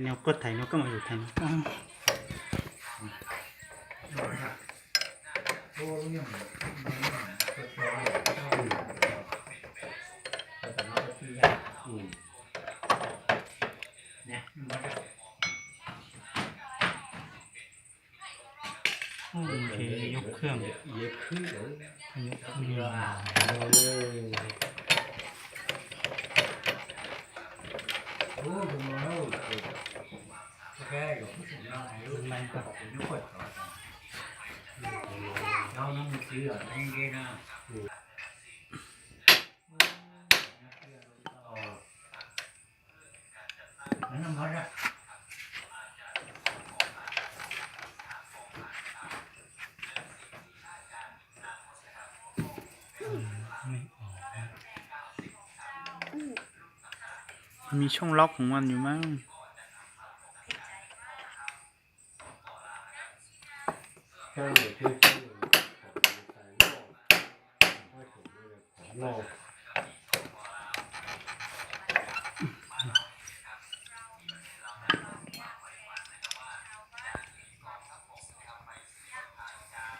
Koj thaiv no, koj mam yuav thaiv no. Ua, yog khwb, yog khwb. Mis tshooj lob khoom vaj yus mas.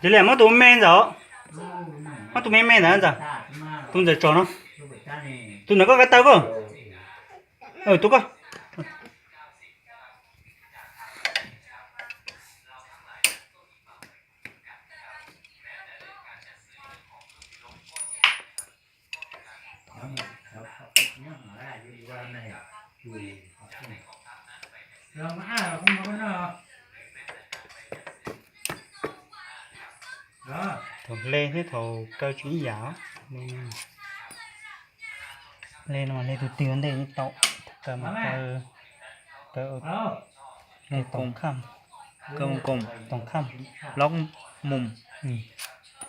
Ces li muab tus me ntawd, muab tus me me ntawd ntxawm, tus ntxawm tsom no, tus ntawd koj kab taw koj, tus koj. Thaum hle thiab thaum kaw tsis ib yam. Hle no mas hle tus twg ua ntej yeej tau. Kaw mas kaw, kaw, kaw toom kham, kaw toom kham, lob mus,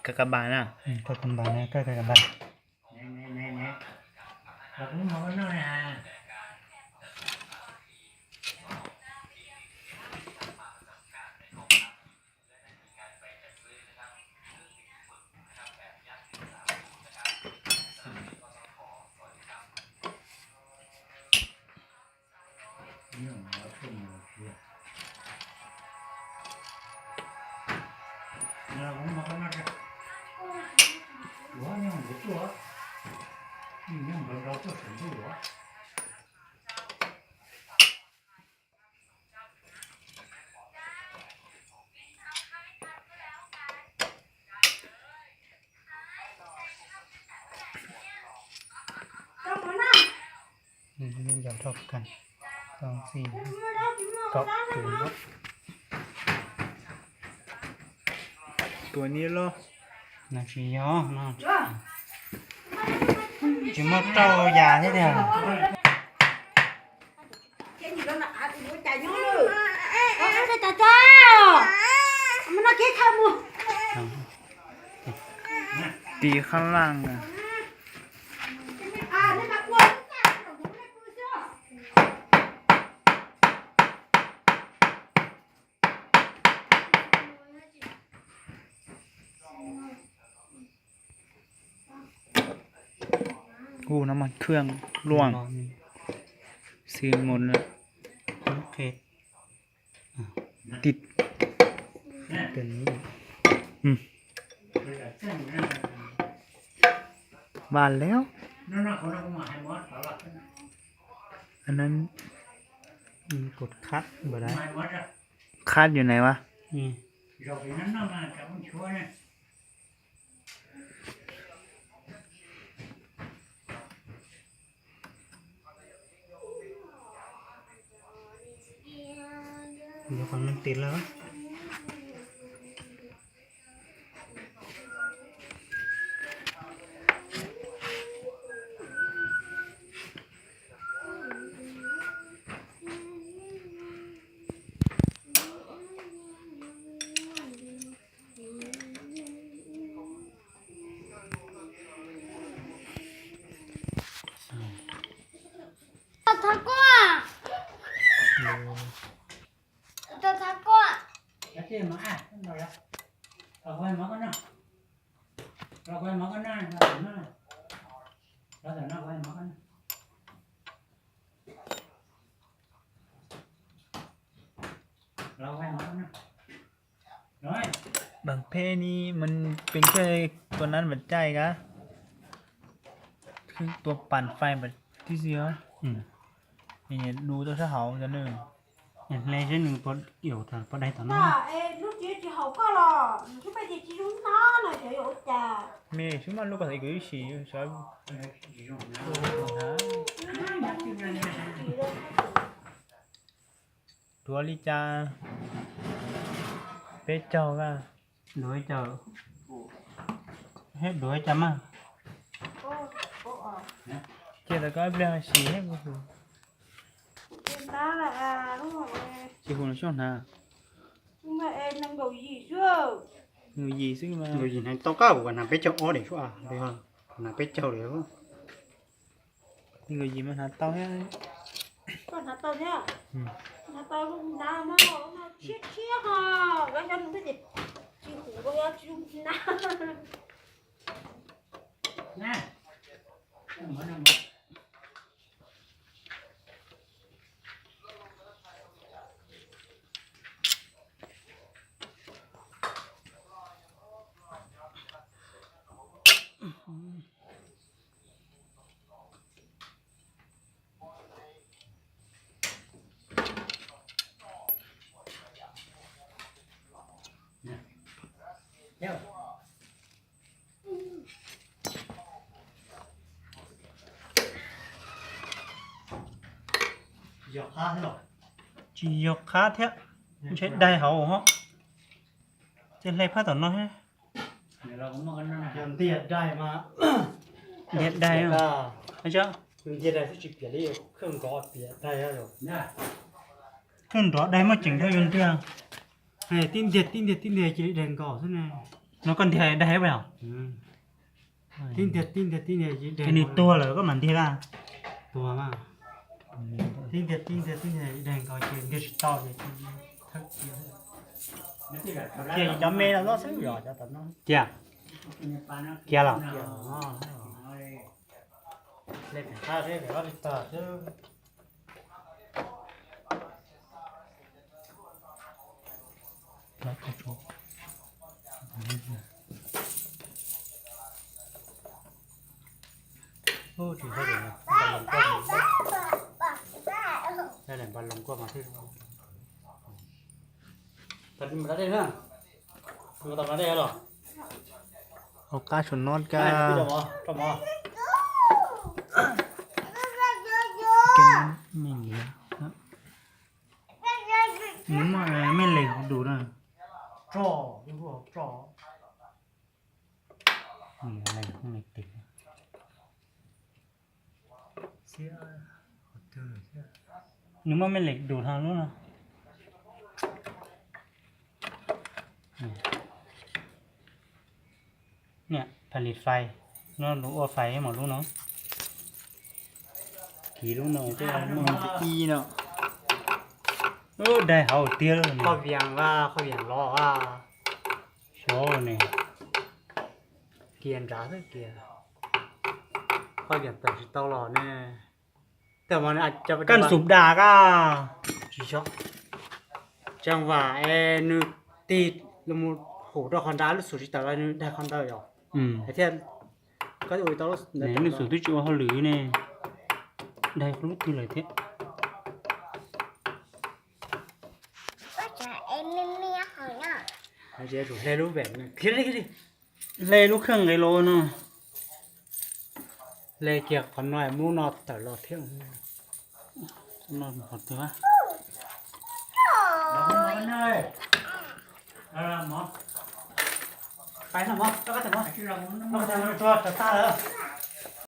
kaw ka npas na, kaw ka npas na, kaw ka npas. Yog rau kag, tau txij kaum tus no. Tua niab loj. No tsis yog no, tsis muaj rau yas thiab tiag. Tiv qhab laj na. Uh,น้ำมันเครื่องร่วง เสียงหมดเลย ติด อืม ว่าแล้ว อันนั้น กดคัดบ่ได้ คัดอยู่ไหนวะ นี่ Ua qhov no tis lawm. Thov koj. Thov koj. Bảng P ni mình pin cái tua nắn vật chai cả. Tua bàn phím vật tí gì á. Mình đu tao sát hậu cho nên. Hle seb nws puas, puas dai tom no. Me xub maj lub ko thaum ub kuv ib sim sawv. Duav li cas? Peb caug a. Duav li cas? Duav li cas mas? Cia tau koj ib pliag sim. Tsis hu los xyov hnav. Nkaum yim xwb mas. Nkaum yim hnav tau koj, kuv hnav peb caug ob daim xwb, hnav peb caug li. Nkaum yim mas hnav tau thiab. Koj hnav tau thiab? Hnav tau, hnav mas tshiab tshiab ho, koj xyov nws twb tias tsis huv, koj tsis na. Tsis yog qab thiab, ntshe daig hauv hos. Ces hle phab tom no thiab. Ntiag daig mas, ntiag daig, ntiag daig xwb tsis piam li, kheej nrov piam daig. Kheej nrov daig muaj ceem thiab yuav ntiag. Tib ntiag tib ntiag tib ntiag cia li daig nkaus xwb ne. No koj ntiag daig os? Tib ntiag tib ntiag tib ntiag cia li daig. Nws tuag lawm koj mam ntiag a? Tuag mas. Tib ntiag tib ntiag tib ntiag daig nkaus ces ntiag tsis tau ces thawb cia. Ces cov me los loj xwb yog cov tom no. Cia, cia los. Hauv qab saum no ka. Nws muaj me leeg hauv dus na. Nws muaj me leeg dus hauv lub no. Niam, phalis fais, no lus ua fais mas lub no. Kiv lub no, ib no. Daig hauv tiag. Qhov vias, qhov vias los a. Xyov ne. Kiag nrad xwb kiag. Qhov vias tawm tsis tau los ne. Kaj xum dam ka. Tsis xyov. Tseem vam es nws tig los mus hum rau qhov nrad, lub xum tsis tawm los nws daig qhov ntawd yom. Thiab, lub xum twb tsis ua hauj lwm ne, daig lub twg lawm thiab. Hle lub vem, hle lub kheej nqe los no. Hle kiag qhov no, muab lub no tawm los thiab. Qhov twg? Tso tag lawm.